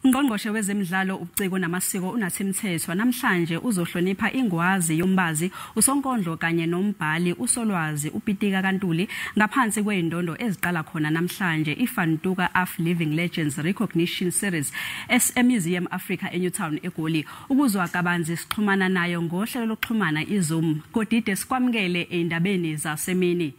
Ungqongqoshe wezemidlalo, ubuciko namasiko uNathi Mthethwa namhlanje uzohlonipha ingwazi yombazi, usonkondlo kanye nombhali uSolwazi uPitika kaNtuli ngaphansi kwey'ndondo eziqala khona namhlanje iFantuka Af Living Legends Recognition Series eMuseum Africa eNewtown eGoli. Ukuzwa kabanzi sixhumana nayo ngohlelo lokuxhumana iZoom. Godide, sikwamukele ey'ndabeni zasemini.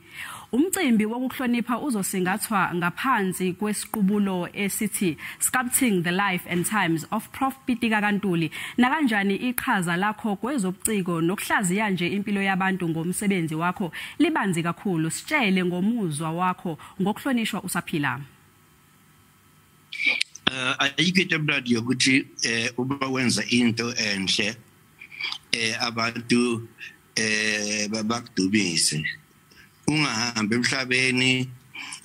Umcimbi wokuhlonipha uzosingathwa ngaphansi kwesiqubulo esithi "Sculpting the Life and Times of Prof Pitika kaNtuli". Nakanjani iqhaza lakho kwezobuciko nokuhlaziya nje impilo yabantu ngomsebenzi wakho libanzi kakhulu. Sitshele ngomuzwa wakho ngokuhlonishwa usaphila. Ayikho into emnandi yokuthi uma wenza into enhle abantu bakudumise. Ungahambi emhlabeni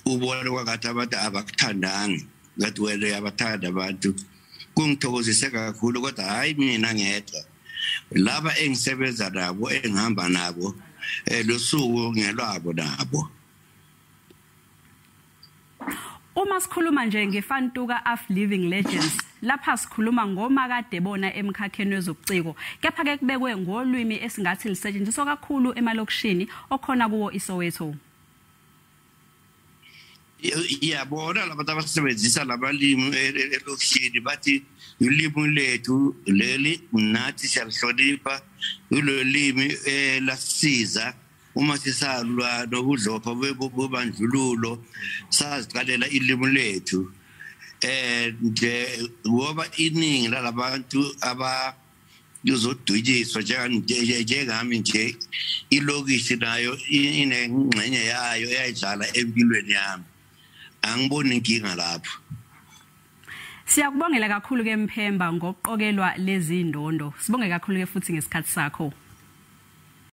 ubone kwakathi abantu abakuthandanga, ngathi wena uyabathanda abantu. Kungithokozise kakhulu, kodwa hayi mina ngedwa, laba engisebenza nabo, engihamba nabo, losuku ngelwabo nabo. Uma sikhuluma nje ngeFantuka Af Living Legends, lapha sikhuluma ngomakade bona emkhakheni wezobuciko, kepha ke kubekwe ngolwimi esingathi lisetshenziswa kakhulu emalokishini okhona kuwo iSoweto. Iyabona labantu abasebenzisa labalimi elokishini bathi ulimi lethu leli, nathi siyalihlonipha. Ulolimi lasisiza uma sisalwa nobudlopha bobandlululo, saziqalela ilimi lethu nje, ngoba iningi lalabantu aba kuzodunyiswa njengami nje, ilokishi nayo inengxenye yayo eyayidlala empilweni yami. Angiboni inkinga lapho. Siyakubongela kakhulu ke Mphemba ngokuqokelwa lezi ndondo. Sibonge kakhulu ke futhi ngesikhathi sakho.